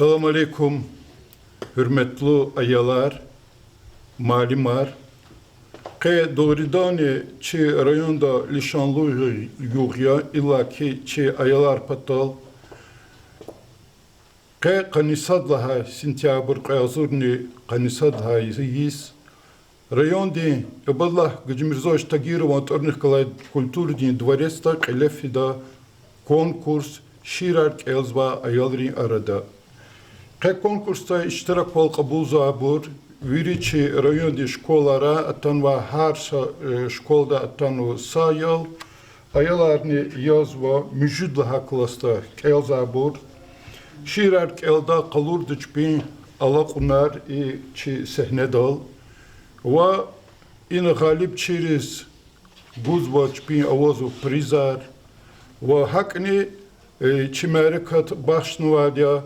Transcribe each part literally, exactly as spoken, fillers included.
Салам алейкум, гьуьрметлу аялар, муаллимар. Къе дугъриданни чи районда лишанлу югъ я, иллаки чи аялар патал. Къе къанни сад лагьай сентябрь, кьве агъзурни къанни сад лагьай йис, райондин Эбадлагь Гаджимирзоевич Тагирован тӀварунихъ галай культурадин дворецда кьиле фида конкурс шиирар кӀелзавай аялрин арада. Къе конкурсда иштираквал кьабулзавайбур вири чи райондин школара атанвай, гьар са, э, школада атанва са аял, аяларни язва муьжуьд лагьай классда кӀелзавайбур. Шиирар кӀелда, къалурда чпин алакьунар и чи сегьнедал. Ва ина гъалибчийриз гузва чпин авазва призар. Ва гьакӀни, э, чи мярекат бахшнавайди я,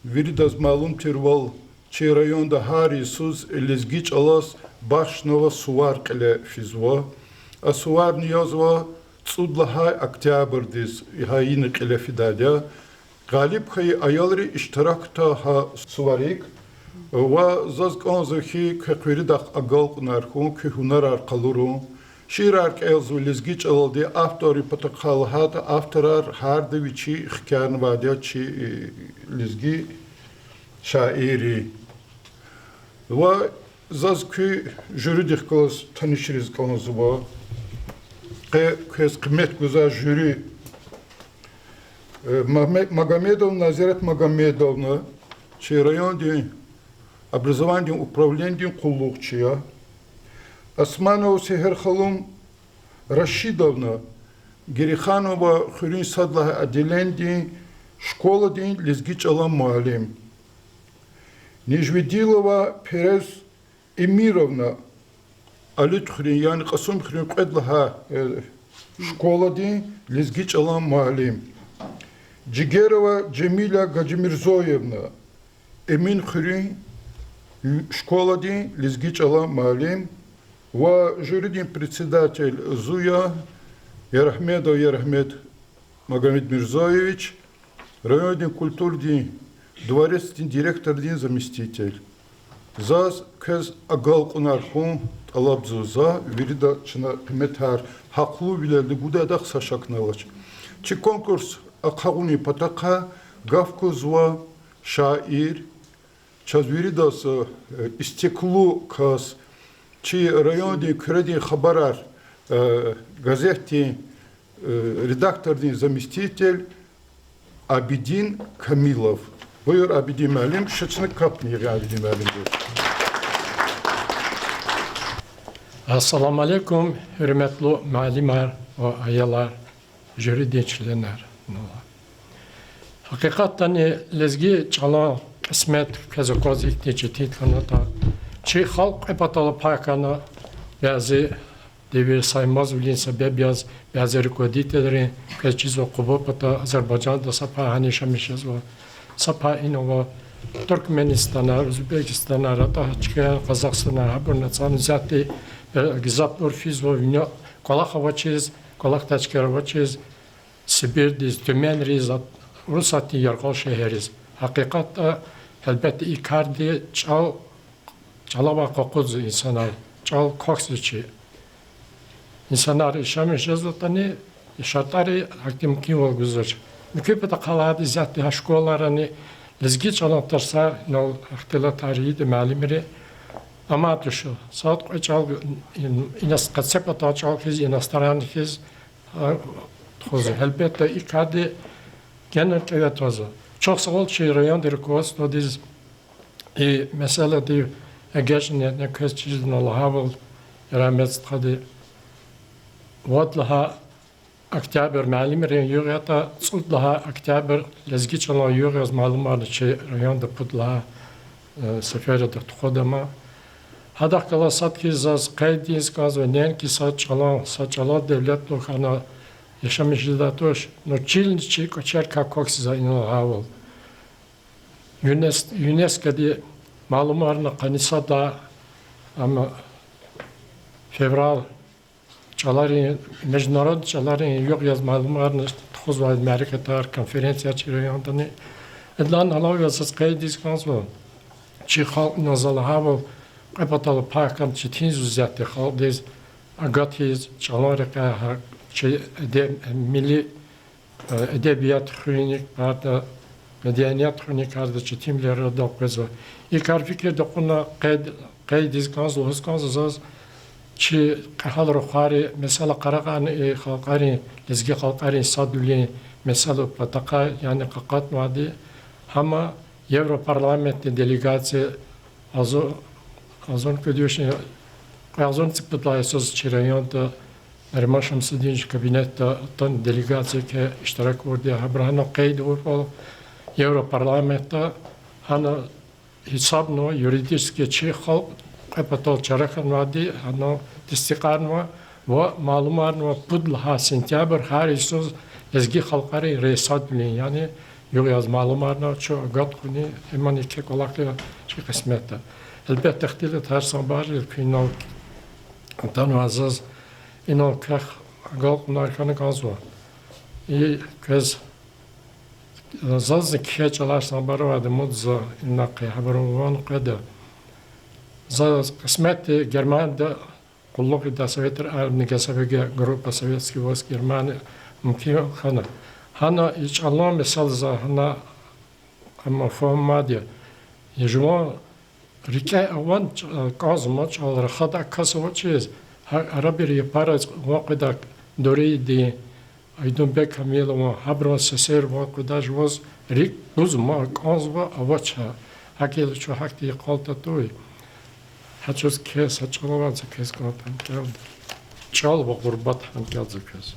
виридаз малум тирвал, чи районда гьар йисуз лезги чӀалаз бахшнавай сувар кьиле физва. А суварни язва цӀуд лагьай октябрдиз, гьа ина кьиле фидайди я. Гъалиб хьайи аялри иштиракда гьа суварик. Ва заз кӀанзава хьи, квехъ виридахъ агалкьунар хьун, куь гьунарар къалурун. Шиирар кӀелзава лезги чӀалалди, авторрин патахъай лагьайтӀа, авторар гьарда вичи хкянавайди я чи, э, лезги шаирри. Ва заз куь жюридихъ галаз танишариз кӀанзава. Къе квез къимет гузвай жюри, э, Магме-, Магомедова Назирет Магомедовна, чи райондин образованидин управленидин къуллугъчи я. Османова Сегьерханум Рашидовна, Герейханован хуьруьн сад лагьай отделенидин школадин лезги чӀалан муаллим. Нижвидилова Перез Эмировна, Алуьтхуьруьн, яни Кьасумхуьруьн кьвед лагьай, э, школадин лезги чӀалан муаллим. Жигерова Жемиля Гаджимирзоевна, Эминхуьруьн школадин лезги чӀалан муаллим ва жюридин председатель зун я, Ярагьмедов Ярагьмед Магомедмирзоевич, райондин культурадин дворецдин директордин заместитель. Заз квез агалкьунар хьун тӀалабзава, за вирида чна къиметар гьахълувилелди гудайдахъ са шакни алач. Чи конкурс ахъаюнин патахъай гаф гузва шаир, чаз виридаз, э, истеклу кас, чи райондин Куьредин хабарар, э, газетдин, э, редактордин заместитель Абидин Камилов. Буюр, Абидин муаллим, ша чна капни ягъин Абидин муаллимдиз. Ассаламу алейкум, гьуьрметлу муаллимар ва аялар, жюридин членар. Гьакъикъатдани лезги чӀалан кьисмет квез акваз ихьтин четин хьанатӀа. Чи халкь кьве паталай пай хьана, бязи девир саймазвилин себеб яз, бязи руководителрин, квез чизва Къуба пата, Азербайжанда са пай гьана яшамиш жезва, са пай ина ава Туркменистанда, Узбекистанда, атӀа чкаяр Къазахстанда, гьабурни цан исятда, э, гзафбур физва вине кӀвалах авачиз, кӀвалахдай чкаяр авачиз, Сибирдиз, Тюменриз, Урусатдин яргъал шегьерриз. Гьакъикъатда, гьелбетда, и карди чӀал, чӀал авай къакъудзава инсанар, чӀал квахьзава чи. Инсанар яшамиш жезватӀани, шартӀари гьахьтин мумкинвал гузвач. Муькуь патахъай лагьайди, исятда гьа школайрани лезги чӀалан тарсар, инал ихтилатар ийида муаллимри, амма туш, сад-кьве чӀал, ин-, инас-, къецепатал чӀал хьиз, иностранный хьиз, а, тухузва. Гьелбетда, и карди генани кьиле твазва. Чухсагъул чи райондин руководстводиз и месэладив эгечӀна, квез чизна лагьайвал, Ярагьмед стхади, вад лагьай октябрь муаллимрин югъ ятӀа, цӀуд лагьай октябрь лезги чӀалан югъ яз малумарна чи районда пуд лагьай, э, сеферда тухуда ама. Гьадахъ галаз сад хьиз заз къейд ийиз кӀанзава, неинки са чӀалан, са чӀалан девлетлу хьана яшамиш жедай туш, ну чилни чи кӀвачерикай квахьзава ина лагьайвал. ЮНЕС-, ЮНЕСКОди малумарна къанни сада, ама февраль чӀаларин, международный чӀаларин югъ яз малумарна тухузвай мярекатар, конференцияр чи райондани. Идалай алава заз къейдиз кӀанзава, чи халкьни за лагьайвал, кьве патал пай хьана четин зиятди халкьдиз агатиз, чӀалан рекьяй гьа чи эдеб-, милли, э, эдебият хуьник, бада меденият хуьник, гьарда четинвилер арадал къвезва. И кар фикирда кьуна къейд-, къейдиз кӀанзава, лугьуз кӀанзава заз, чи кьегьал рухвайри, месела, Къарагъани халкьарин, лезги халкьарин садвилин месела патахъай, яни къакъатнавайди, гьам Европарламентдин делегация, агъзур, агъзурни кӀуьд вишни, кьве агъзурни цӀипуд лагьай йисуз чи районда Нариман Шамсудиновичан кабинетда атана делегация хьи иштирак авурди я, гьабуру гьана къейд авурвал Европарламентда, гьана гьисабнава юридически чи халкь кьве патал чара хьанвайди, гьана тестикьарнава ва малумарнава пуд лагьай сентябрь гьар йисуз лезги халкьарин рейсадвилин, яни югъ яз малумарнава, чун агат хьуни, имни еке кӀвалах я чи кьисметда. Гьелбетда, ихтилатар санбаррилкви инал атанва заз, инал квехъ агалкьунар хьана кӀанзава. И квез зазни кхьей чӀалар санбар авайди, муд за инал кьве гьабурун ван къведа. За кьисметди Германияда къуллугъ ийидай, Советрин армиядин ГСВГ группа, Советский войск Германии мумкин хьана. Гьана и чӀалан месела за гьана ам фагьумайди я. Жуван рикӀе авани, кӀанзава чӀал, рахадай кас авачиз, гьа арабир япариз ван къведай Дуриди, Айдунбек Камилован, гьабурун сесер ван къведай жуваз рикӀ гузма кӀанзава, авач гьа. ГьакӀ хьайила чун гьахьтин йикъал татуй. Гьа чӀавуз кхьей са чӀал ава за квез кӀантӀа, гьам кӀелда. ЧӀал ва гъурбат, гьам кӀелда за квез.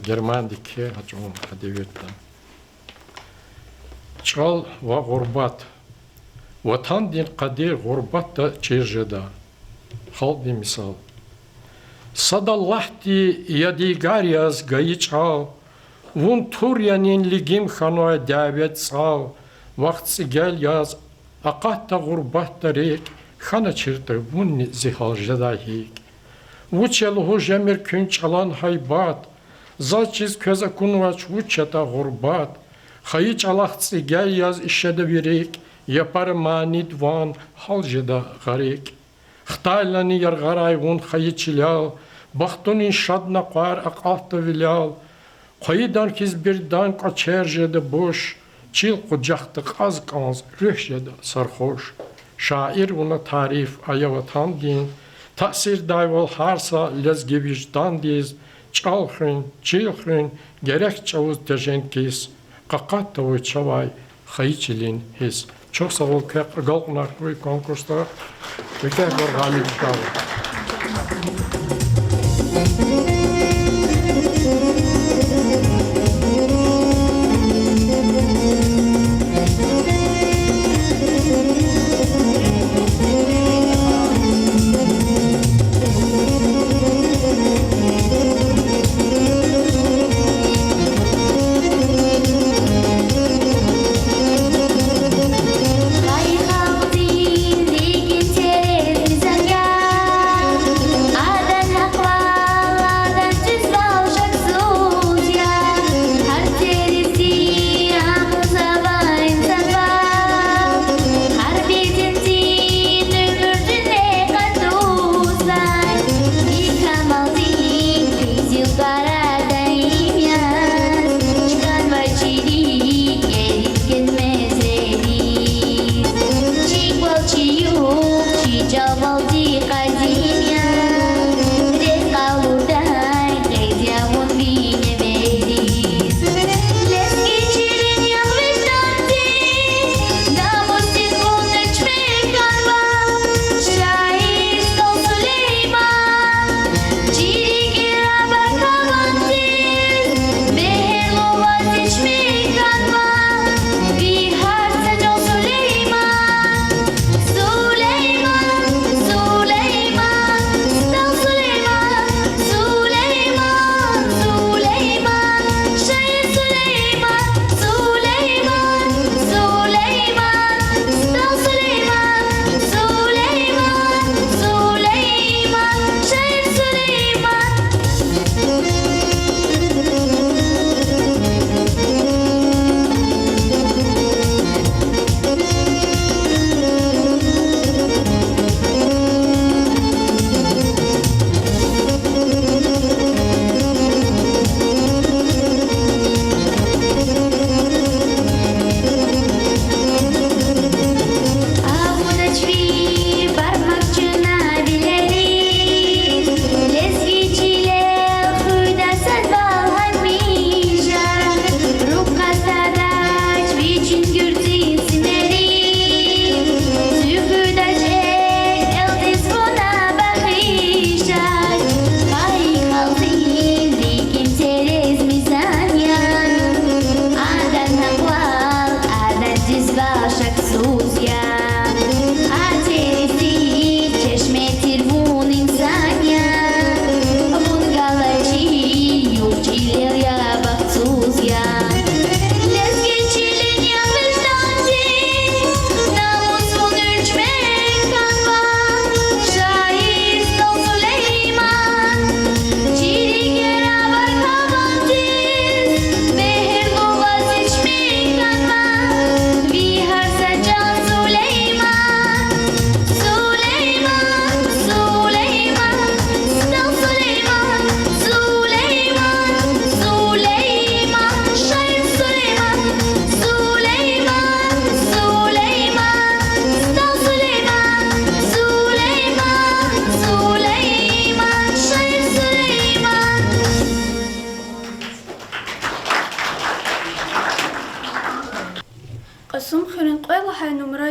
Германияди кхьей гьа чӀавун гьа девирда. ЧӀал ва гъурбат. Ватандин къадир гъурбатда чир жеда. Халкьдин мисал. Сад Аллагьди ядигар яз гайи чӀал, вун тур я нин лигим хьанвай дяведин цӀал, вахт цӀигел яз акъатда гъурбатда рикӀ, хьаначиртӀа вунни зи гьал жедай гьикӀ. Вуч я лугьуз жемир куьн чӀалан гьайбат, заз чиз квез акунвач вуч ятӀа гъурбат. Хайи чӀалахъ цӀигел яз ишеда ви рикӀ, япара манидин ван гьал жеда гъарикӀ. Хтайлани яргъарай вун хайи чилел, бахтунин шад накъвар акьалтда вилел. Хъвайидан хьиз бирдан кӀвачер жеда буш, чил къужахда кьаз кӀанз руьгь жеда сархуш. Шаир вуна тариф ая ватандин, таъсирдайвал гьар са лезги виждандиз, чӀал хуьн, чил хуьн, герек чӀавуз тежен кис, къакъат тавуй чавай хайи чилин гьисс. Чухсагъул, квехъ агалкьунар хьуй конкурсда. Виктория Гургъанова.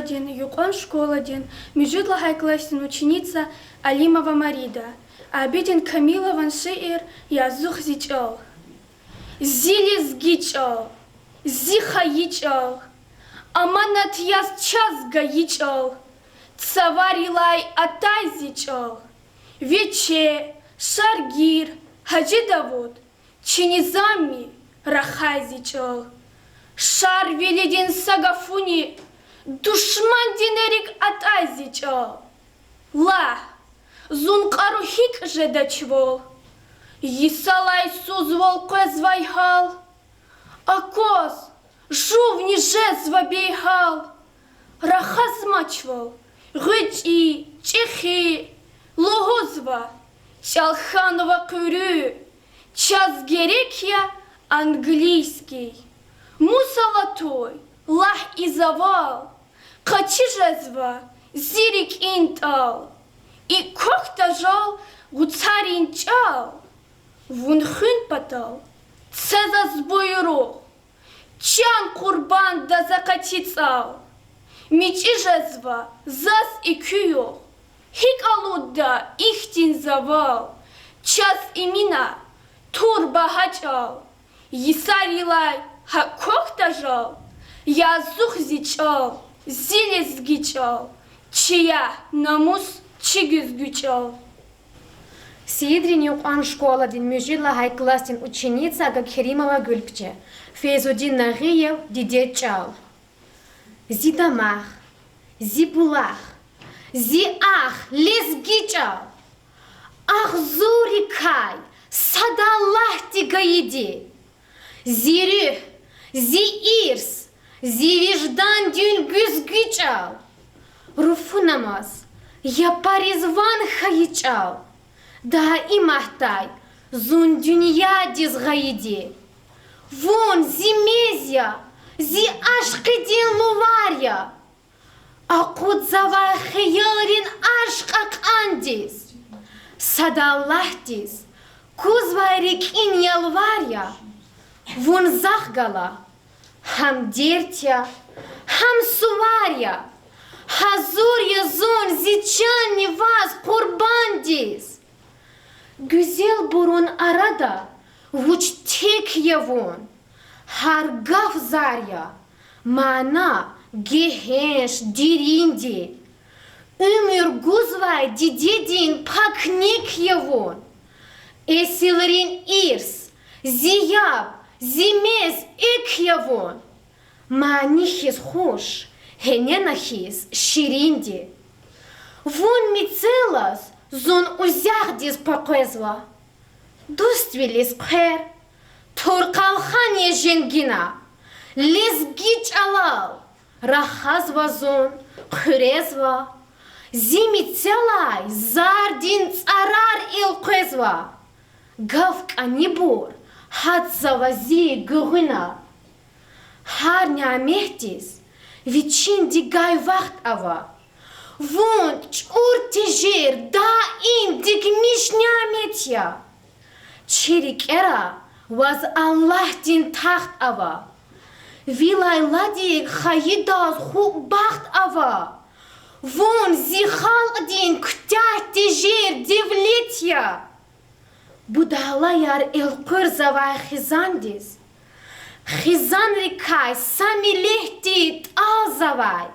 Дин юкьван школадин муьжуьд лагьай классдин ученица Алимова Марида. Абидин Камилован шиир Язух зи чӀал. Зи лезги чӀал, зи хайи чӀал, аманат яз чаз гайи чӀал, цаварилай атай зи чӀал, Виче, Шаргир, Гьажи Давуд, чи низами рахай зи чӀал. Шарвилидин са гафуни душмандин эрик атӀай зи чӀал. Лагь, зун кьару гьикӀ жедачвал? Йисалай сузвал къвезвай гьал? Акваз, жувни жезва бейгьал. Рахазмачвал гъвечӀи, чӀехи, лугьузва, чӀал хьанва куьруь, чаз герек я английский. Мус алатай, лагь, и завал, къачу жезва зи рикӀин тӀал. И квахь тажал гъуцарин чӀал, вун хуьн патал це заз буйругъ, чан къурбанда за къачу цӀал. МичӀи жезва заз и куь югъ, гьикӀ алудда ихьтин завал, чаз Эмина тур багьа чӀал. Йисарилай гьакӀ квахь тажал, язух зи чӀал, зи лезги чӀал, чи ягь, намус, чи гуьзгуь чӀал. Сиидрин юкьван школадин муьжуьд лагьай классдин ученица Гагкеримова Гуьлпиче. Фейзудин Нагъиев, Дидед чӀал. Зи дамах, зи булах, зи ах, лезги чӀал. Агъзуррикай сад Аллагьди гайиди. Зи руьгь, зи ирс, зи виждандин гуьзгуь чӀал. Руфунамаз япариз ван хьайи чӀал, даиматдай зун дуьньядиз гъайиди. Вун зи мез я, зи ашкъидин лувар я. Акъудзавай хиялрин ашкъ акьвандиз. Сад Аллагьдиз кузвай рикӀин ялвар я. Вун захъ гала гьам дерт я, гьам сувар я. Гьазур я зун зи чанни ваз къурбандиз. Гуьзелбурун арада вуч тек я вун, гьар гаф зар я, мана гегьенш деринди. Уьмуьр гузвай дидедин пак нек я вун, эсилрин ирс, зи яб, зи мез, эк я вун. Мани хьиз хуш, гьенена хьиз ширинди. Вун мецелаз зун узягъдиз къекъвезва, дуствилиз хъвер, тур къалхан я женгина. Лезги чӀалал рахазва зун, хъуьрезва, зи мецелай зардин цӀарар элкъвезва. Гаф кӀанибур гьатзава зи гуьгъуьна. Гьар няметдиз вичихъ гайи вахт ава. Вун чӀур тежер даим дигмиш нямет я. Чи рикӀера ваз Аллагьдин тахт ава. Вилай ладик хайидаз хуп бахт ава. Вун зи халкьдин куьтягь тежер девлет я. Будалаяр элкъуьрзавай хизандиз, хизанрикай са миллетди тӀалзавай.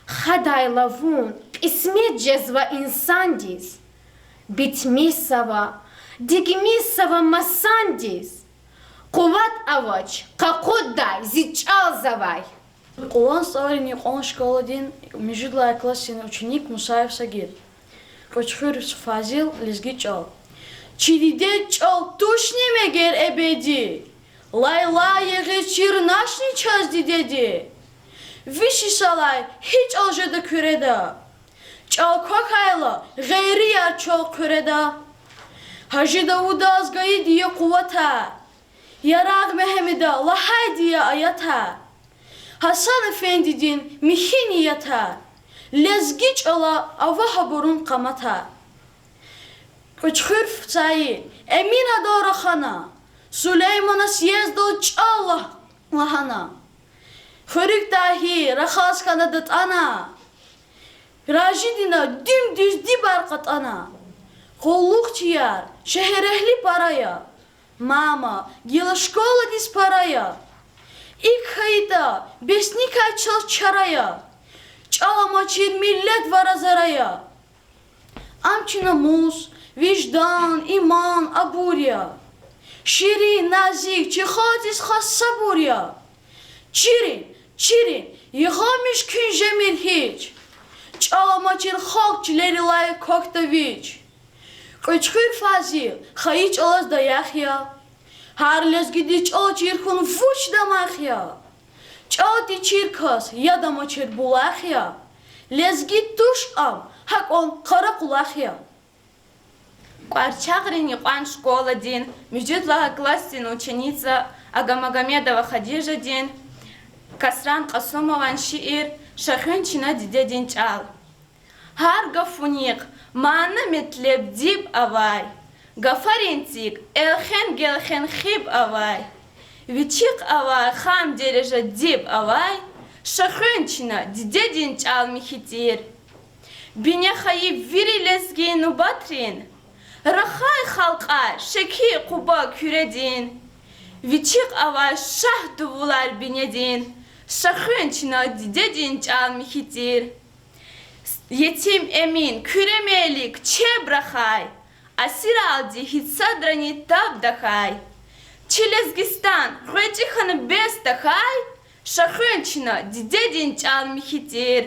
Хадайла вун кьисмет жезва инсандиз, битмишзава, дигмишзава масандиз. Къуват авач къакъуддай зи чӀал завай. Кьулан СтӀалрин юкьван школадин муьжуьд лагьай классдин ученик Мусаев Сагид. Кьуьчхуьров Фазил, Лезги чӀал. Чи дидед чӀал тушни мегер эбеди? Лайлай ягъиз чирначни чаз дидеди? Виш йисалай гьи чӀал жеда Куьреда? ЧӀал квахьайла, гъейрияр чал хъуьреда. Гьажи Давудаз гайиди я къуватар, Ярагъ Мегьамеда лагьайди я аятар, Гьасан эфендидин михьи ниятар, лезги чӀала ава гьабурун къаматар. Кьуьчхуьров Саид, Эминадал рахана, Сулеймана съездал чӀал лагь-, лагьана. Хуьруьг Тагьир рахаз хьана датӀана, Ражидина дуьм-дуьз дибар кьатӀана. Къуллугъчияр, шегьерэгьли пара я. Мама, гила школадиз пара я. ИкӀ хьайитӀа, бес никай чаз чара я. ЧӀал амачир миллет вара-зара я. Ам чи намус, виждан, иман, абур я. Ширин, назик, чи халкьдиз хас сабур я. Чирин, чирин, йигъамиш куьн жемир гьич. ЧӀал амачир халкь чилерилай квахьда вич. Кьуьчхуьр Фазил хайи чӀалаз даях я. Гьар лезгидиз чӀал чир хьун вуч дамах я. ЧӀал тийижир кас яд амачир булах я. Лезги туш ам, гьакӀан къаракъулах я. Кьварчагърин юкьван школадин муьжуьд лагьай классдин ученица Агамагомедова Хадижадин Касран Кьасумован шиир Шахуьн чна дидедин чӀал. Гьар гафунихъ мана-метлеб диб авай, гафарин цик элхен-гелхен хиб авай, вичихъ авай хам дережа диб авай, Шахуьн чна дидедин чӀал михьи тир. Бине хайи вири лезги нубатрин, рахай халкьар Шеки-Къуба куьредин, вичихъ авай шагь дувулар бинедин, Шахуьн чна дидедин чӀал михьи тир. Етим Эмин куьре мелик чеб рахай, асиралди гьич садрани таб тахьай, чи Лезгистан гъвечӀи хьана бес тахьай, Шахуьн чна дидедин чӀал михьи тир.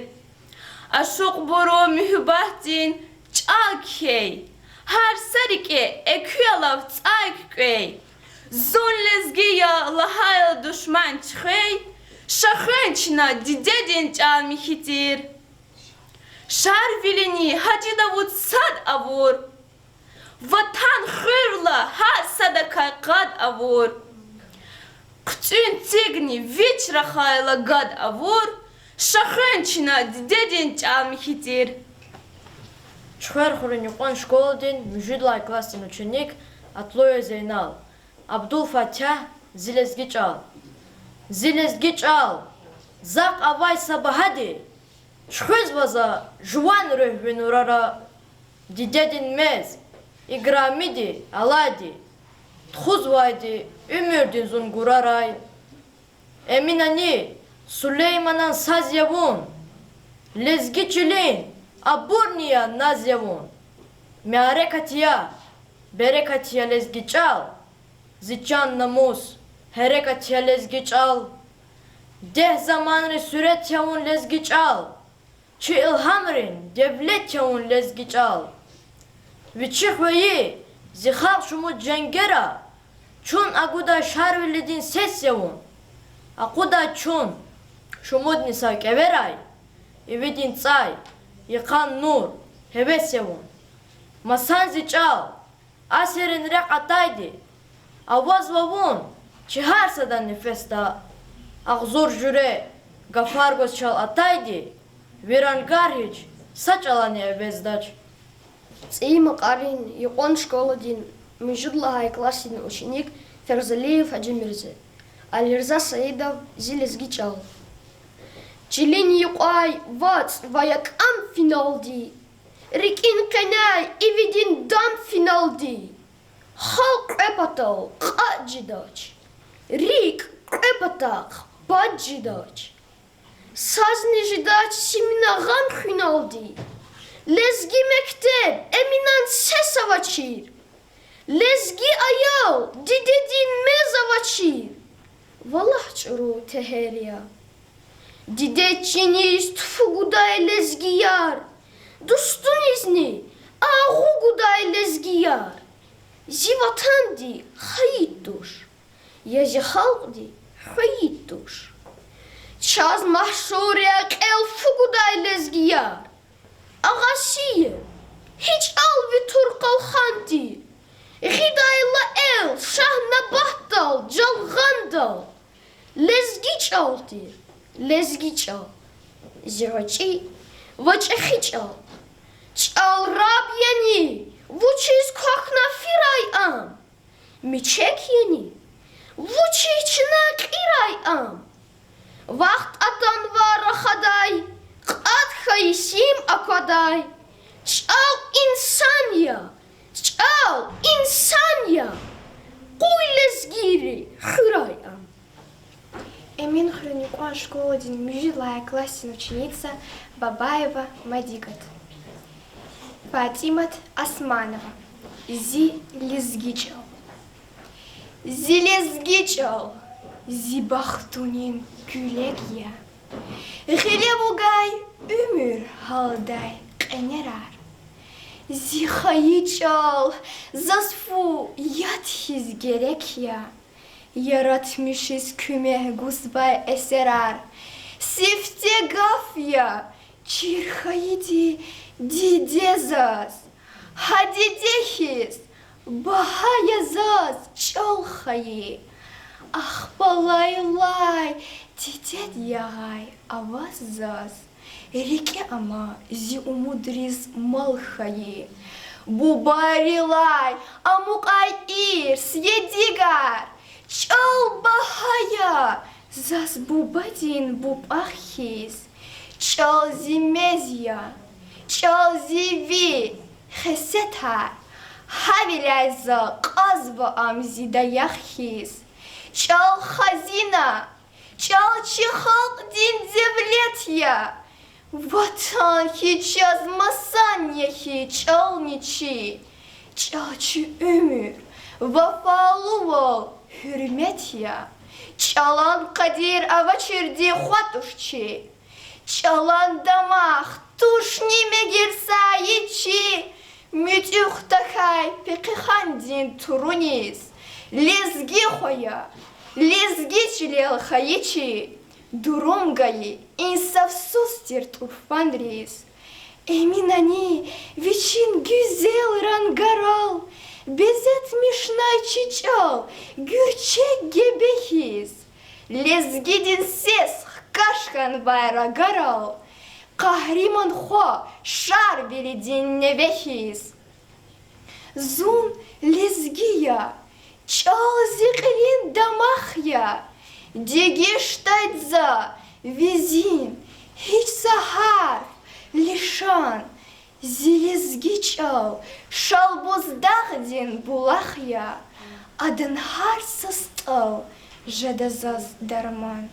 Ашукьбуру муьгьуьббатдин чӀал кхьей, гьар са рикӀе экуь алав цӀай куькӀвей, зун лезги я лагьайла душман чи хвей, Шахуьн чна дидедин чӀал михьи тир. Шарвилини Гьажи Давуд сад авур, Ватан хуьрла гьар садакай къад авур, хъуьцӀуьн цигни вич рахайла гад авур, Шахуьн чна дидедин чӀал михьи тир. Чуьхвер хуьруьн юкьван школадин муьжуьд лагьай классдин ученик Атлуева Зейнал. Абдулфатягь. Зи лезги чӀал. Зи лезги чӀал, захъ авай са багьади, чуьхвезва за жуван руьгь ви нурара. Дидедин мез, играмиди, алайди, тухузвайди уьмуьрдин зун гурарай. Эминани Сулейманан саз я вун, лезги чилин абурни я, наз я вун. Мярекат я, берекат я лезги чӀал, зи чан-намус, гьерекат я лезги чӀал. Дегь заманрин суьрет я вун лезги чӀал, чи илгьамрин девлет я вун лезги чӀал. Вичи хвейи зи халкь шумуд женгера чун агудай Шарвилидин сес я вун. Акъудай чун шумудни са кӀеверай, ивидин цӀай, йикъан нур, гьевес я вун. Масан зи чӀал, асиррин рехъ атайди, авазва вун чи гьар садан нефесда. Агъзур жуьре гафар гваз чал атайди, ви рангар гьич са чӀалани эвездач. ЦӀийи Макьарин юкьван школадин муьжуьд лагьай классдин ученик Ферзалиев Гьажимирзе. Алирза Саидов. Зи лезги чӀал. Чилин юкьвай вацӀ ва якӀан финалди, рикӀин къеняй ивидин дам финалди, халкь кьве патал кьатӀ жедач, рикӀ кьве патахъ пад жедач. Сазни жедач симина гъам хуьналди. Лезги мектеб Эминан сес авачир, лезги аял дидедин мез авачир. Валлагь, чӀуру тегьер я. Дидед чиниз туфу гудай лезгияр, дустунизни агъу гудай лезгияр, зи ватанди хайид туш, я зи халкьди хвейид туш. Чаз машгьур я кьел фу гудай лезгияр. Агъасиев, гьи чӀал ви тур къалхан тир, гъидайла эл Шагьнабатдал, Жалгъандал. Лезги чӀал тир, лезги чӀал, зи гъвечӀи ва чӀехи чӀал. ЧӀал раб яни, вучиз квахьна фирай ам? Мичек яни, вучиз чна кьирай ам? Вахт атанва рахадай, кьат хьайи сим аквадай. ЧӀал инсан я, чӀал инсан я, къуй лезгийри хуьрай ам. Эминхуьруьн юкьван школадин муьжуьд лагьай классдин ученица Бабаева Мадигат. ФатӀимат Османова. Зи лезги чӀал. Зи лезги чӀал зи бахтунин куьлег я. Гъиле вугай уьмуьр гьалдай кьенерар. Зи хайи чӀал заз фу яд хьиз герек я. Яратмишиз куьмек гузвай эсерар сифте гаф я, чир хьайиди диде заз. Гьа диде хьиз багьа я заз чӀал хайи. Ахпа лайлай дидед ягъай аваз заз, рикӀе ама зи умудриз мал хьайи. Бубайрилай амукьай ирс, едигар, чӀал багьа я заз бубадин бубахъ хьиз. ЧӀал зи мез я, чӀал зи ви хесетар, гьавиляй за кьазва ам зи даях хьиз. ЧӀал хазина, чӀал чи халкьдин девлет я. Ватан хьиз чаз масан я хьи, чӀални чи. ЧӀал чи уьмуьр, вафалувал, гьуьрмет я. ЧӀалан къадир авачирди хва туш чи. ЧӀалан дамах тушни мегерсайи чи. МуьтӀуьгъ тахьай пехъихандин туруниз лезги хва я, лезги чилел хайи чи. Дурум гайи инсафсуз тир тӀуфанриз. Эминани вичин гуьзел рангарал безетмишнай чи чӀал гуьрчег гебе хьиз. Лезгидин сес хкаж хьанвай рагарал, къагьриман хва Шарвилидин неве хьиз. Зун лезги я, чӀал зи кьилин дамах я, дегишдайди за ви зин гьич са гьарф, лишан. Зи лезги чӀал Шалбуздагъдин булах я, адан гьар са стӀал жеда заз дарман.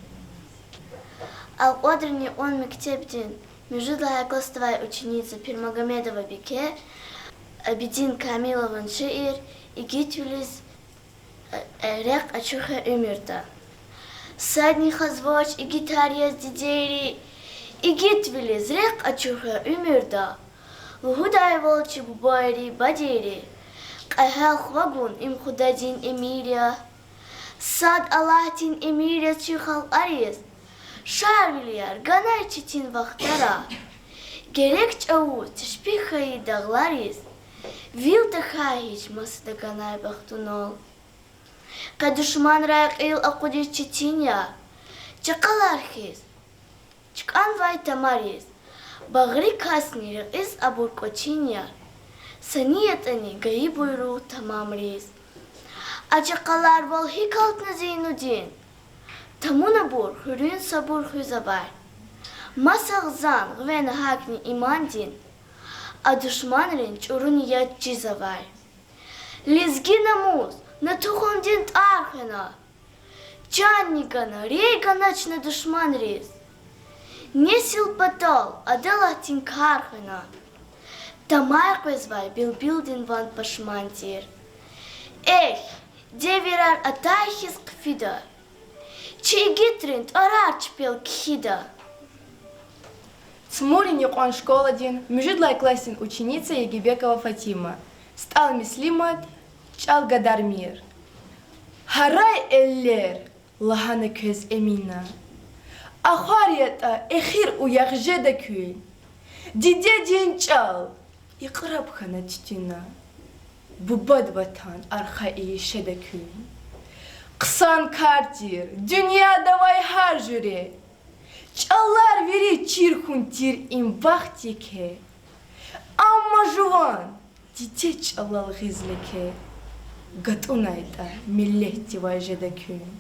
Алкьвадрин юкьван мектебдин муьжуьд лагьай класдавай ученица Пирмагомедова Бике Абидин Камилован шиир Игитвилиз рехъ ачух я уьмуьрда. Садни хазвач игитар яз дидейри, игитвилиз рехъ ачух я уьмуьрда. Лугьудайвал чи бубайри, бадейри, кьегьал хва гун им худадин эмир я. Сад Аллагьдин эмир яз чи халкьариз Шарвилияр ганай четин вахтара. Герек чӀавуз тешпигь хьайи дагълариз, вил тахьай гьич масада ганай бахтунал. Къе душманрай кьил акъудиз четин я, чакъалар хьиз чкӀанвай тамариз, багъри касни рекьиз абур кӀвачин я, са ни ятӀани гайи буйругъ тамамриз. А чакъаларвал гьикӀ алтна Зейнудин, тамунабур хуьруьн сабур хуьзвай. Маса гъзан гъвена гьакӀни имандин, а душманрин чӀуру ният чизвай. Лезги намус на тухумдин тӀвар хвена, чанни гана, рей ганач на душманриз. Несил патал адалатдин кар хвена, тамай къвезвай билбилдин ван пашман тир. Эхь, девирар атай хьиз хъфида, чи игитрин тӀварар чпел кхьида. Цмурин юкьван школадин муьжуьд лагьай классдин ученица Ягибекова Фатима. СтӀал Муслимат. ЧӀал гадармир. Гьарай эллер, лагьана квез Эмина, ахвар ятӀа эхир уях жеда куьн. Дидедин чӀал икьраб хьана туьтуьна, бубад ватан арха ийиз шеда куьн. Хъсан кар тир дуьньяда авай гьар жуьре, чӀалар вири чир хьун тир им бахт еке. Амма жуван дидед чӀалал гъиз леке, гатӀунайтӀа миллетдивай жеда куьн.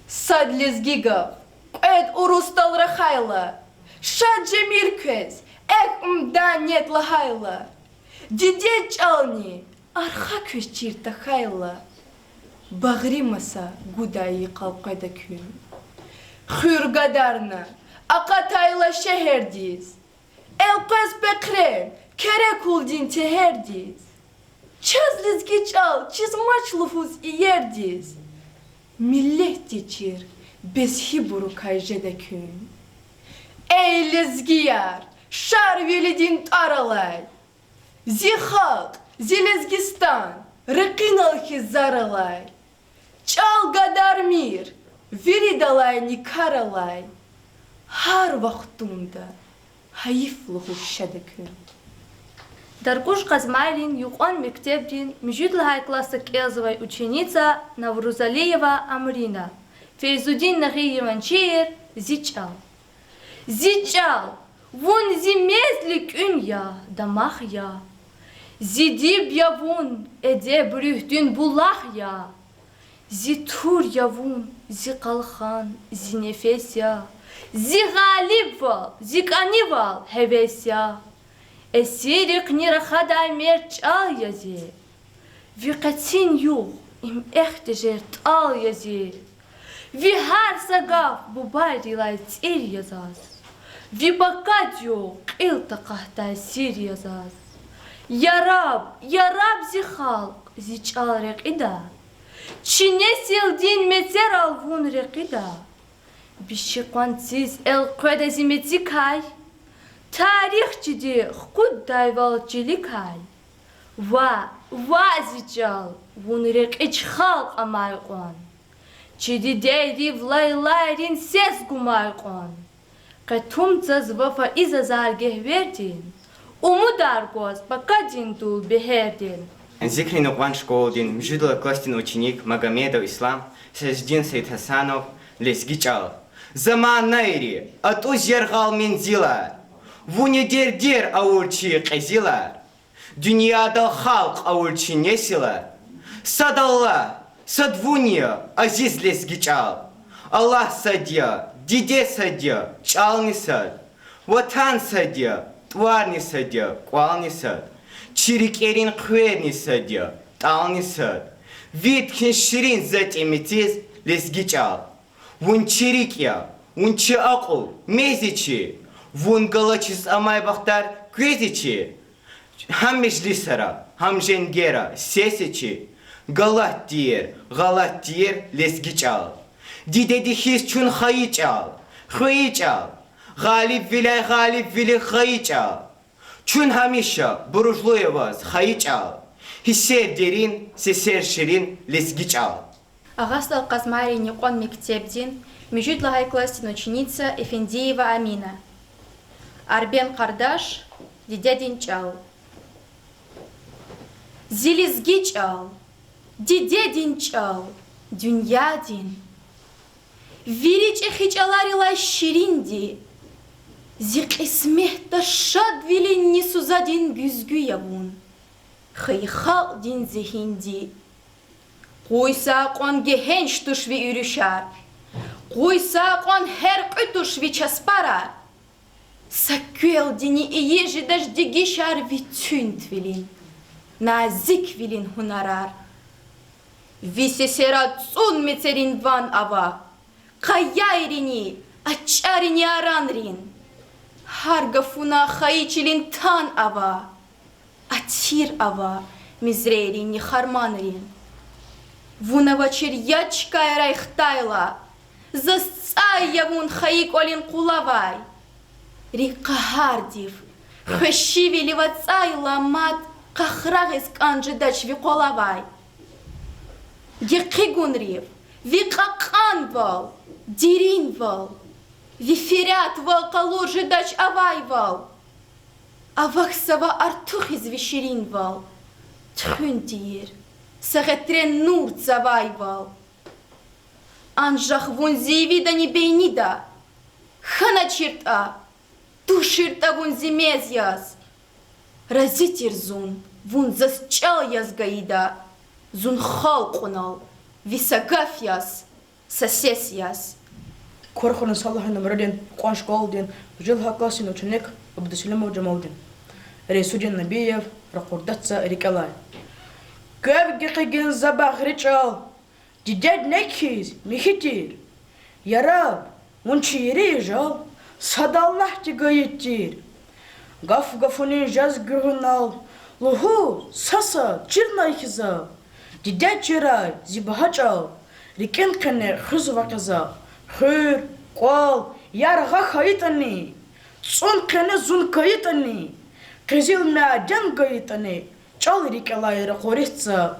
Сад лезги гаф Кьвед урусдал рахайла, шад жемир квез, эхь, умудан нед лагьайла. Дидед чӀални арха квез чир тахьайла, багъри маса гудай йикъал къведа куьн. Хуьр гадарна, акъатайла шегьердиз, элкъвез пехърен, керекулдин тегьердиз. Чаз лезги чӀал чизмач лугьуз иердиз, миллетди чир безхибурукай жеда куьн. Эй лезгияр, Шарвилидин тӀвар алай, зи халкь, зи Лезгистан рекьинал хьиз зар алай, чӀал гадармир, виридалайни кар алай, гьар вахтунда гьайиф лугьуз шеда куьн. Даркуш Къазмайрин юкьван мектебдин муьжуьд лагьай классда кӀелзавай ученица Наврузалиева Амрина. Фейзудин Нагъиеван шиир. Зи чӀал. Зи чӀал, вун зи мезли кӀуьн я, дамах я. Зи диб я вун, эдеб руьгьдин булах я. Зи тур я вун, зи къалхан, зи нефес я. Зи гъалибвал, зи кӀанивал, гьевес я. Эсиррихъни рахадай мерд чӀал я зи. Ви къецин югъ, им эх тежер тӀал я зи. Ви гьар са гаф бубайрилай цӀир я заз. Ви пакад югъ кьил такьатдай сир я заз. Яраб, яраб зи халкь, зи чӀал рекьида. Чи несилдин мецерал вун рекьида. Биши къванциз элкъведа зи мецикай. Тарихчиди хкуддайвал чиликай. Ваъ, ваъ, зи чӀал, вун рекьич халкь амай кьван. Чи дидейрив лайлайрин сес гумай кьван. Къе тум цаз вафа ийизва зар гегьвердин, умудар гваз пакадин тул бегьердин. Зикрин юкьван школадин муьжуьд лагьай классдин ученик Магомедов Ислам, Сажидин Саидгьасанов. Лезги чӀал. Заманайри атӀуз яргъал мензилар, вуни дердер авур чи кьезилар, дуьньядал халкь авур чи несилар. Сад Аллагь, сад вун я, азиз лезги чӀал. Аллагь сад я, диде сад я, чӀални сад. Ватан сад я, тӀварни сад я, кӀвални сад. Чи рикӀерин хъверни сад я, тӀални сад. Вид хьиз ширин затӀ я мециз лезги чӀал. Вун чи рикӀ я, вун чи акьул, мези чи. Вун галачиз амай бахтар квези чи. Гьам межлисара, гьам женгера сеси чи. Галат тийир, гъалат тийир лезги чӀал. Дидеди хьиз чун хайи чӀал, хвейи чӀал. Гъалибвиляй гъалибвилихъ гъайи чӀал. Чун гьамиша буружлу я ваз, хайи чӀал. Гьиссер дерин, сесер ширин лезги чӀал. Агъастал Къазмайрин юкьван мектебдин муьжуьд лагьай классдин ученица Эфендиева Амина. Арбен Къардаш. Дидедин чӀал. Зи лезги чӀал, дидедин чӀал, дуьньядин вири чӀехи чӀаларилай ширинди, зи кьисметда шадвилинни сузадин гуьзгуь я вун, хайи халкьдин зегьинди. Къуй са акьван гегьенш туш ви уьруьшар, къуй са акьван гьяркьуь туш ви часпарар. Са квелдини ийир жедач дегишар ви цуьнтвилин, назиквилин гьунарар. Ви сесера цӀун мецерин ван ава, къаярини, а чӀарини аранрин. Гьар гафуна хайи чилин тан ава, атир ава мизрейринни харманрин. Вун авачир яд чкайрай хтайла, заз цӀай я вун хайи кӀвалин къулавай. РикӀ къагьардив, хвешивилив ацӀайла мад, къарагъиз кӀан жедач ви къвалавай. Гекъигунрив ви кьакьанвал, деринвал, ви ферятвал къалур жедач авайвал. Авахьзава артухиз ви ширинвал, туьхуьн тийир са гъетрен нур цавайвал. Анжах вун зи ивидани бейнида хьаначиртӀа, туширтӀа вун зи мез яз. Рази тир зун вун заз чӀал яз гайида, зун халкь кьунал ви са гаф яз, са сес яз. Курхуьруьн сад лагьай нумрадин кьван школадин муьжуьд лагьай классдин ученик Абдусалимов Жамалдин. Рейсудин Набиев, Ракъурдатза рикӀелай. Квев гекъигин за багъри чӀал, дидед нек хьиз михьи тир. Яраб, вун чири жал, сад Аллагьди гайи тир. Гаф-гафунин жез гуьгъуьнал, лугьуз са-сад чирнай хьи зал. Дидед чирай зи багьа чӀал, рикӀин къене хуьзва къе за. Хуьр, кӀвал, яргъа хьайитӀани, цӀун къене зун кайитӀани, къизил мяден гайитӀани, чӀал рикӀелай ракъуриз за.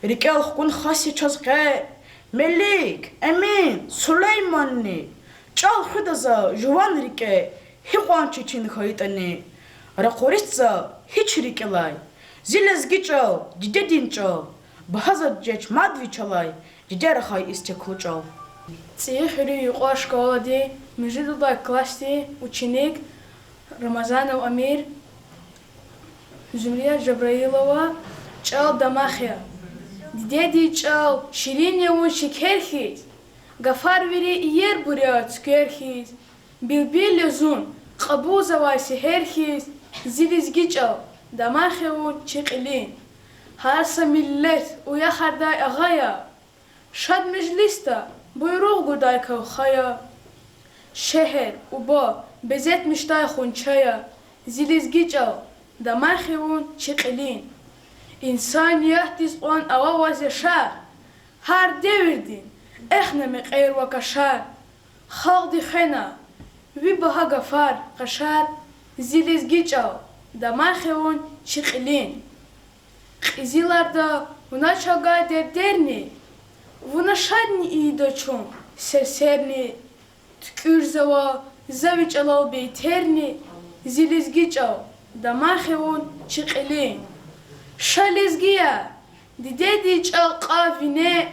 РикӀел хкун хас я чаз къе Мелик, Эмин, Сулейманни. ЧӀал хуьда за жуван рикӀе, гьикьван четин хьайитӀани, ракъуриз за гьич рикӀелай. Зи лезги чӀал, дидедин чӀал, багьа затӀ жеч мад вичелай, диде рахай истеклу чӀал. ЦӀийи хуьруьн юкьван школадин муьжуьд лагьай классдин ученик Рамазанов Амир. Зумрият Жабраилова. ЧӀал дамах я. Дидедин чӀал ширин я вун шекер хьиз, гафар вири иербур я цуьквер хьиз, билбил я зун кьабулзавай сегьер хьиз, зи лезги чӀал, дамах я вун чи кьилин. Гьар са миллет уяхардай агъа я, шад межлисда буйругъ гудай кавха я. Шегьер, уба безетмишдай хунча я, зи лезги чӀал, дамах я вун чи кьилин. Инсаниятдиз кьван ава ваз яшар, гьар девирдин эхна мекьерва кашар. Халкьди хвена ви багьа гафар, къашар, зи лезги чӀал, дамах я вун чи кьилин. Кьезиларда вуна чӀагай дердерни, вуна шадни ийида чун серсерни. ТуькӀуьрзава за ви чӀалал бейтерни, зи лезги чӀал, дамах я вун чи кьилин. Ша лезгияр, дидедин чӀал кьав вине,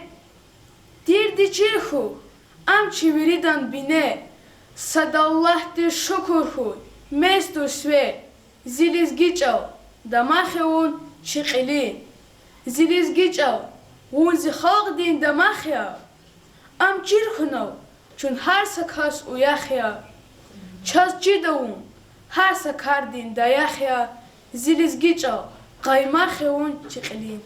тирди чир хьухь, ам чи виридан бине. Сад Аллагьдиз шукур хьуй, мез туш сиве, зи лезги чӀал, дамах я вун чи кьилин. Зи лезги чӀал, вун зи халкьдин дамах я. Ам чир хьунал чун гьар са кас уях я. Чаз чида вун гьар са кардин даях я, зи лезги чӀал, къаймах я вун чи кьилин.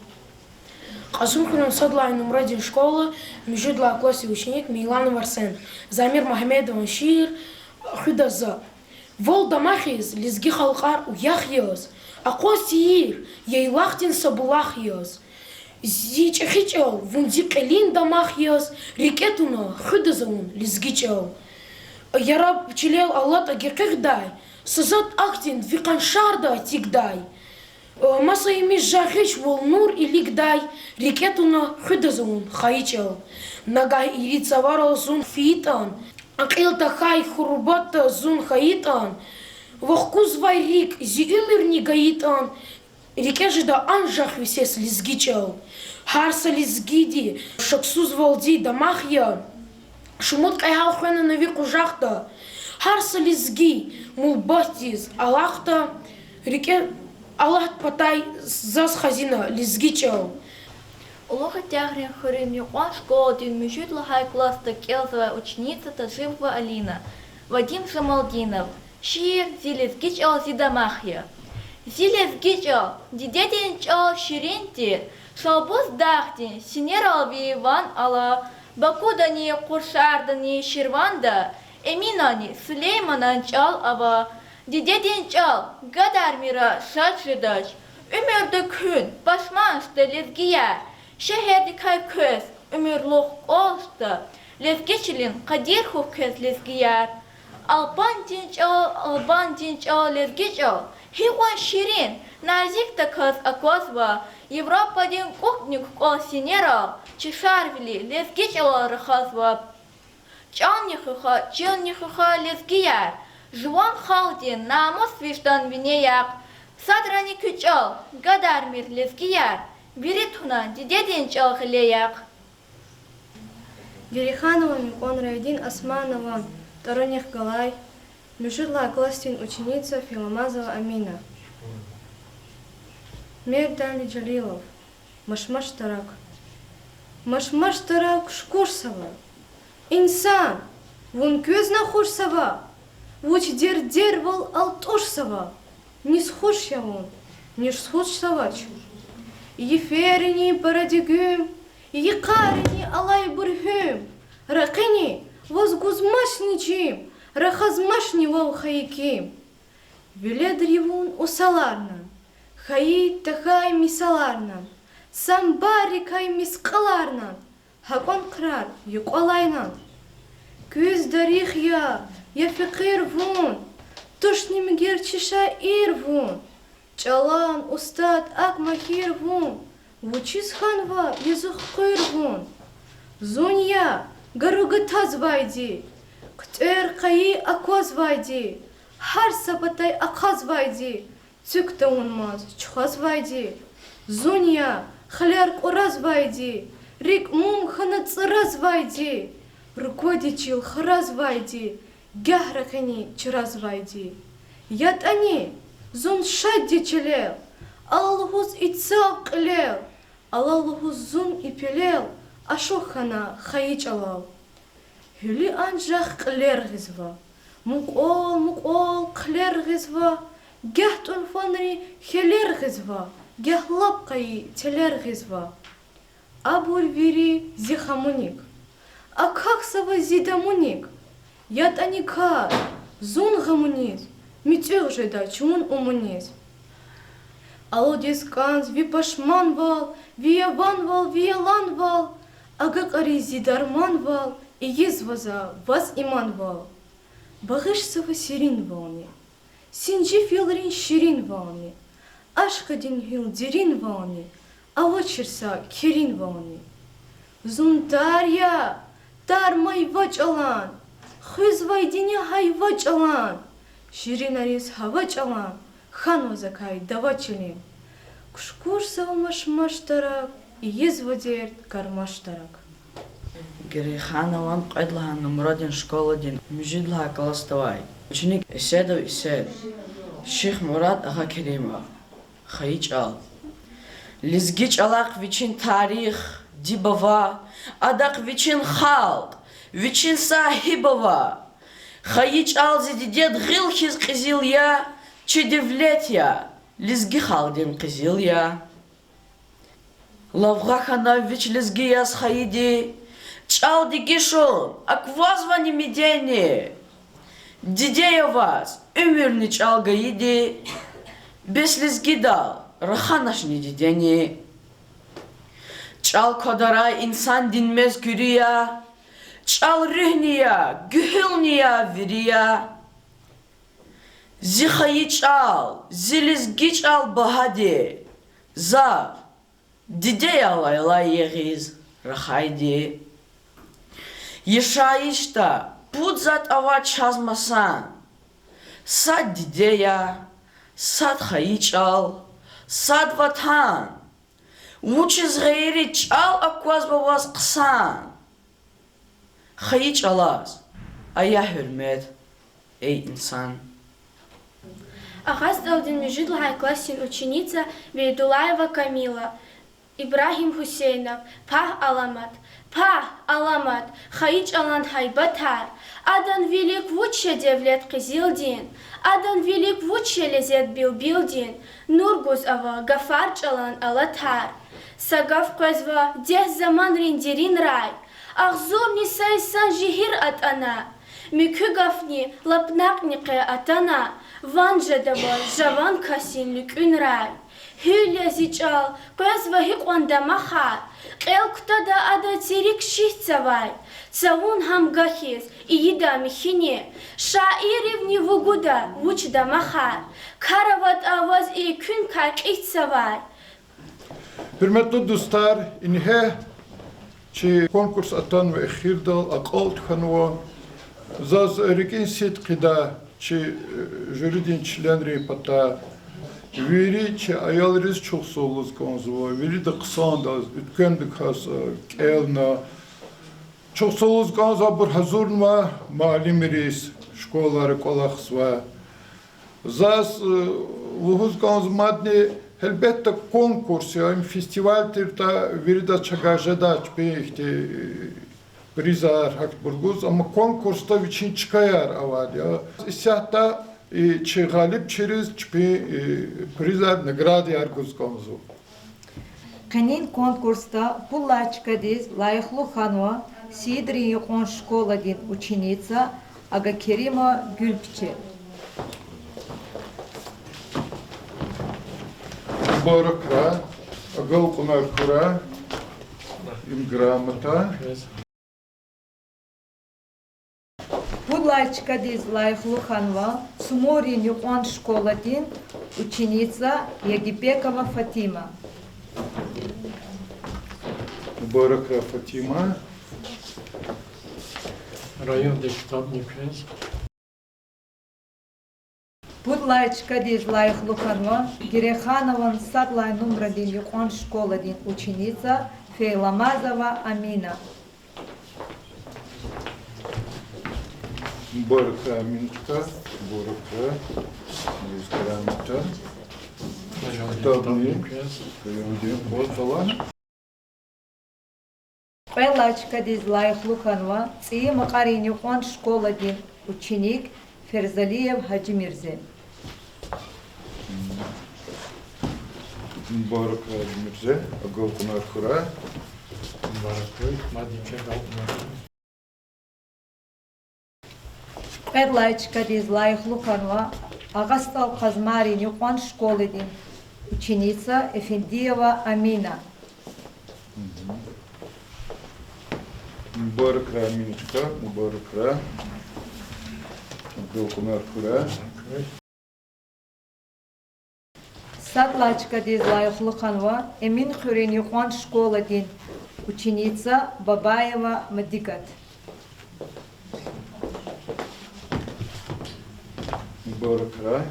Кьасумхуьруьн сад лагьай нумрадин школадин муьжуьд лагьай классдин ученик Мейланов Арсен. Замир Магьамедован шиир Хуьда за. Вал дамахиз лезги халкьар уях яз, акъваз тийир яйлахдин са булах яз. Зи чӀехи чӀал, вун зи кьилин дамах яз, рикӀе туна хуьда за вун лезги чӀал. Яраб чилел алатӀа гекъигдай, са затӀ ахьтин ви къаншарда эцигдай. Маса ийимир жагъич вал нур илигдай, рикӀе туна хуьда за вун хайи чӀал. Нагагь ирид цаварал зун фейитӀан, акьул тахьай хурбатда зун хьайитӀан, вахкузвай рикӀ зи уьмуьрни гайитӀан, рикӀе жеда анжах ви сес лезги чӀал. Гьар са лезгиди шаксузвалди дамах я, шумуд кьегьал хвена на ви къужахда. Гьар са лезги мубатдиз алахъда, рикӀе Аллагьдин патай заз хазина лезги чӀал. Улугъ Тягърин хуьруьн юкьван школадин муьжуьд лагьай классда кӀелзавай ученица Тажиева Алина. Вадим Жамалдинов. Шиир Зи лезги чӀал, зи дамах я. Зи лезги чӀал, дидедин чӀал ширин тир, Шалбуз дагъдин синерал ви ван ала, Бакудани, Къуршардани, Ширванда Эминанни Сулейманан чӀал ава. Дидедин чӀал гадармира шад жедач, уьмуьрда куьн пашман жеда лезгияр, шегьердикай квез уьмуьрлух кӀвал жеда, лезги чилин къадир хьухь квез, лезгияр. Албандин чӀал, албандин чӀал, лезги чӀал, гьикьван ширин, назикдаказ аквазва, Европадин кӀукӀник кукӀвал синерал, чи шарвили лезги чӀалал рахазва. ЧӀални хуьх, чилни хуьх, лезгияр, жуван халкьдин намус-виждан вине яхъ. Садрани куь чӀал гадармир, лезгияр, вири туна дидедин чӀал гъиле яхъ. Дериханован юкьван Раидин Османован тӀварунихъ галай муьжуьд лагьай классдин ученица Филомазова Амина. Мердали Жалилов. Машмаш тарак. Машмаш тарак шукурсава. Инсан, Вун квез нахушзава, вуч дердервал алтӀушзава, низ хуш я вун, ниж схушзавач. Йиферини пара дегуьм, йикъарини алай бургьуьм, ракъини ваз гузмачни чим, рахазмачни вав хайи ким. Веледри вун усаларна, хьайи тахьай мисаларна, самбаррикай мискьаларна, гьакьван крар юкьвалайна. Куьз дарих я, я фекъир вун, тушни мегер чи шаир вун, чӀалан устад, акӀ магьир вун, вучиз хьанва язух къуьр вун? Зун я гару гатазвайди, хъуьтӀуьр къайи аквазвайди, гьар са патай ахъазвайди, цуьк тавунмаз чухвазвайди. Зун я хилер кьуразвайди, рикӀ мум хьана цӀразвайди, руквади чил хразвайди, гагь ракъини чразвайди. ЯтӀани зун шад я чилел, ала лугьуз ицав кьилел, ала лугьуз зун и пелел ашукь хьана хайи чӀалал. Гьуьлуь анжах кьилер гъизва, мукьвал-мукьвал хъилер гъизва, гагь тӀурфанри хьелер гъизва, гагь лап къайи телер гъизва. Абур вири зи хамуник, акахьзава зи дамуник, ятӀани кар, зун гъамуниз, муьтӀуьгъ жедач вун умуниз. Алудиз кӀанз ви пашманвал, ви яванвал, ви яланвал, агакьариз зи дарманвал, ийизва за ваз иманвал. Багъишзава серинвални, синжифилрин ширинвални, ашкъидин гьуьл деринвални, авачир са керинвални. Зун тар я, тар майва чӀалан, хуьзвайдини гьайва чӀалан, ширинариз гьава чӀалан, хьанва закай дава чилин. Кушкурзава машмаштарак, ийизва дерт гармаштарак. Герейханован кьвед лагьай нумрадин школадин муьжуьд лагьай классда авай ученик Эседов Эсед, Шихмурад Агъакеримов. Хайи чӀал. Лезги чӀалахъ вичин тарих, диб ава, адахъ вичин халкь, вичин сагьиб ава. Хайи чӀал зи дидед гъил хьиз къизил я, чи девлет я, лезги халкьдин къизил я. Лавгъа хьана вич лезги яз хайиди, чӀал дегишун аквазвани медени? Диде я ваз уьмуьрни чӀал гайиди, бес лезгидал раханачни дидени. ЧӀал квадарай инсандин мез куьруь я, чӀал руьгьни я, гуьгьуьлни я, вири я. Зи хайи чӀал, зи лезги чӀал багьади, за диде я лайлай ягъиз рахайди. Яшайишда пуд затӀ ава чаз масан: сад диде я, сад хайи чӀал, сад ватан. Вучиз гъейри чӀал аквазва ваз хъсан? Хайи чӀалаз ая гьуьрмет, эй инсан. Агъа СтӀалдин муьжуьд лагьай классдин ученица Вейдуллаева Камила. Ибрагьим Гьуьсейнов. Пагь, аламат. Пагь, аламат, хайи чӀалан гьайбатар. Адан вилик вуч я девлет къизилдин, адан вилик вуч я лезет билбилдин, нур гуз ава гафар чӀалан алатар. Са гаф къвезва дегь заманрин деринрай, агъзурни са йисан жегьил атӀана, муькуь гафни лап накьни къе атана, ван жеда ваз жаван касдин луькӀуьнрай. Гьуьл я зи чӀал, къвезва гьикьван дамахар, кьел кутада ада церик шихьзавай, цавун гьамга хьиз ийида михьини, шаирривни вугуда вуч дамахар, кар аватӀа ваз и куьнкай кьитзавай. Гьуьрметлу дустар, ингье чи конкурс атанва эхирдал, акьалтӀ хьанва. Заз рикӀин сидкьидай чи, э, жюридин членрин патай, вири чи аялриз чухсагъул лугьуз кӀанзава, вирида хъсандаз, уьтквемдаказ, э, кӀелна. Чухсагъул лугьуз кӀанзава абур гьазурнавай муаллимриз, школайра кӀвалахзавай. Заз, э, лугьуз кӀанзава мадни, гьелбетда, конкурс я, им фестиваль тиртӀа, виридаз чавай жедай чпин ихьтин, э, Призар гьахьтинбур гуз, амма конкурсда вичин чкаяр авайди я. Исятда, э, чи гъалибчийриз чпин, э, призар, наградаяр гуз кӀанзава. Къенин конкурсда пуллай чкадиз лайихлу хьанва Сиидрин юкьван школадин ученица Агакерима Гуьлпиче. Мубаракрай, агалкьунар хьурай, им грамота. Пуд лагьай чкадиз лайихлу хьанва Цумурин юкьван школадин ученица Ягипекова Фатима. Мубаракрай, Фатима. Райондин ктабни квез. Пуд лагьай чкадиз лайихлу хьанва Герейханован сад лагьай нумрадин юкьван школадин ученица Фейламазова Амина. Мубаракрай, Аминка, мубаракрай. Ктабни, райондин кваз алай. Кьвед лагьай чкадиз лайихлу хьанва ЦӀийи Макьарин юкьван школадин ученик Ферзалиев Гьажимирзе. Мубаракрай, Гьажимирзе, агалкьунар хьурай. Мубаракрай, мад вичи агалкьунар хьурай. Кьвед лагьай чкадиз лайихлу хьанва Агъа СтӀал Къазмайрин юкьван школадин ученица Эфендиева Амина. Мубаракрай, Аминочка, мубаракрай. Агалкьунар хьурай. Сад лагьай чкадиз лайихлу хьанва Эминхуьруьн юкьван школадин ученица Бабаева Мадикат. Мубаракрай.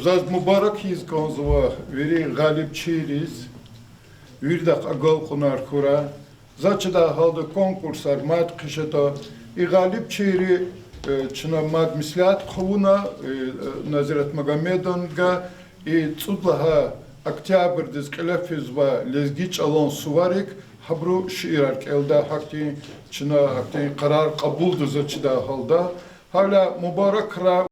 Заз мубарак ийиз кӀанзава вири гъалибчийриз, виридахъ агалкьунар хьурай. За чидай гьалда конкурсар мад хъижеда. И гъалибчийри, э, чна мад меслят хъувуна, э, Назират Магомедовнавай, и цӀуд лагьай октябрдиз кьиле физвай лезги чӀалан суварик гьабуру шиирар кӀелда, гьахьтин чна гьахьтин къарар кьабулда за чидай гьалда. Гьавиляй мубаракрай.